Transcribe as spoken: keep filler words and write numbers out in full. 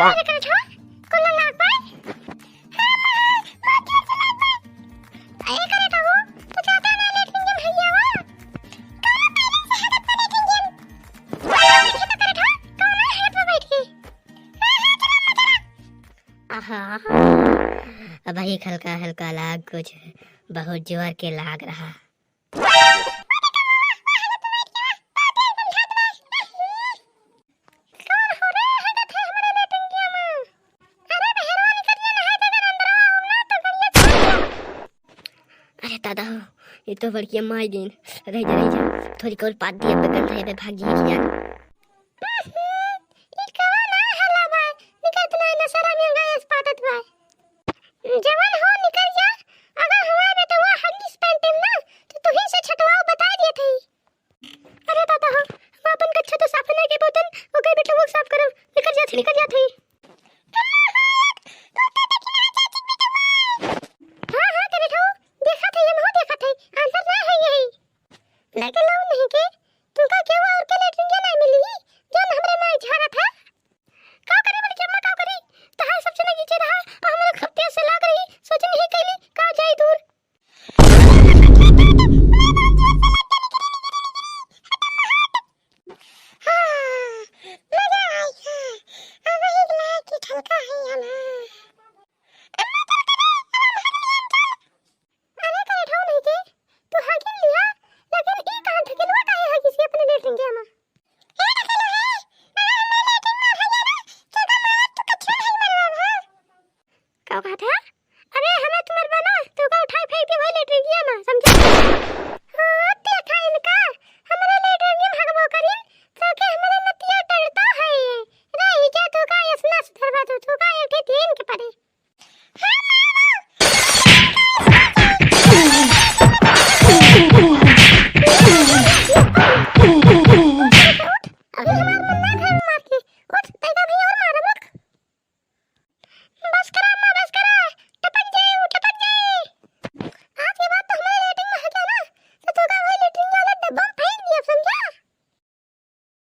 का रे करे छो? कुल लाग पाए? हाँ, माँ, माँ, जोर से लाग पाए। अरे करे छो, तू जाता ना लेटरिन के भैया वा। का पहले से हालत में लेटरिन के? का करे छो? कौन है हाथ में बैठ के? हाँ, हाँ, चलो, चलो। आहा, अब एक हल्का हल्का लाग कुछ बहुत जोर के लाग रहा। अरे दादा हो, ये तो बड़की अम्मा आई गईन। रह जा, रह जा, थोड़ी और पात दिया पे गंध है, भाग जाए कि यार। ई कवन ना हला बा, निकल तना नसरा में गैस पातत बा। जवन हो निकल जा, अगर हमार बेटवा हगिस पहनते ना, तो तुही से छटवाओ बता दिए थे। अरे दादा हो, हम अपन कच्छा तो साफ नहीं के बोतन, ओकर बेटवा साफ करब, निकल जा, निकल जा थे।